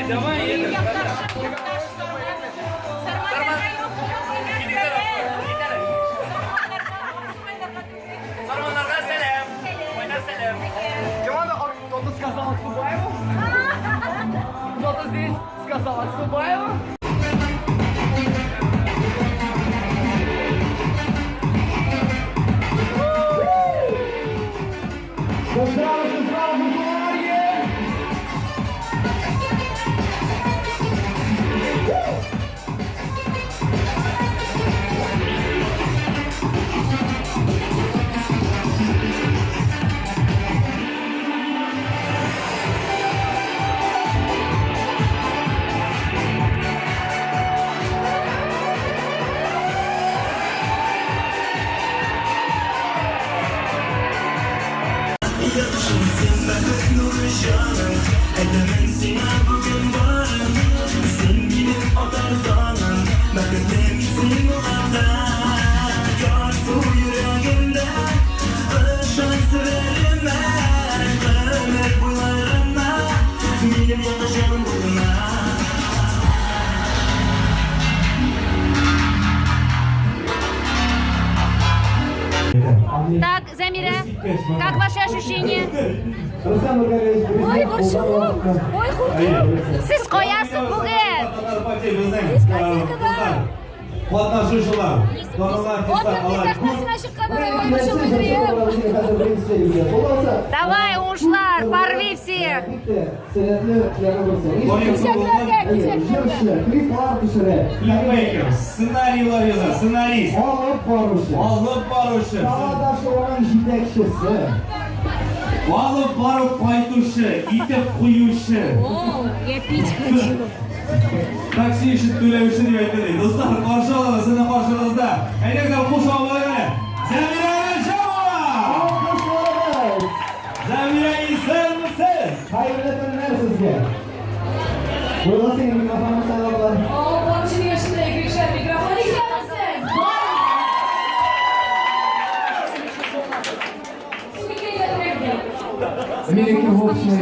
Минем якташым, якташ Сарман. Сарманнарга якын сарманнарга Сарманнарга сәлам. Кайнар сәлам. Кто-то сказал Аксубаеву? Кто-то здесь сказал Аксубаеву? Здравствуйте, здравствуйте, Арье! Так, Замира, как ваши ощущения? Ой, борчылдым. Ой, курктым. Сез каясыз бүген? Дискотекада. Катнашучылар, танылган Оперный сәхнәсенә чыкканда ой, борчылып йөрим. Давай, ушлар, порви всех! Кисәкләргә, кисәкләргә. Клиплар төшерә. Клипмейкер, сценарийлар яза, сценарист, Алып баручы. Алып баручы, Далада шоуының җитәкчесе. Алып барып кайтучы, итеп куючы, О, я пить хочу. Такси өчен түләүче дип әйтелде. Дуслар, каршы алыгыз, сезнең каршыгызда. Әйдәгез, кул чабып әле. Замира Рәҗәпова! Алкышларыбыз. Замира, исәнмесез? Хәерле көннәр сезгә. Уйласың, микрофонны сайладылар. О, баручының яшендә икешәр микрофон. Исәнмесез. Су килгән. Минеке вообще.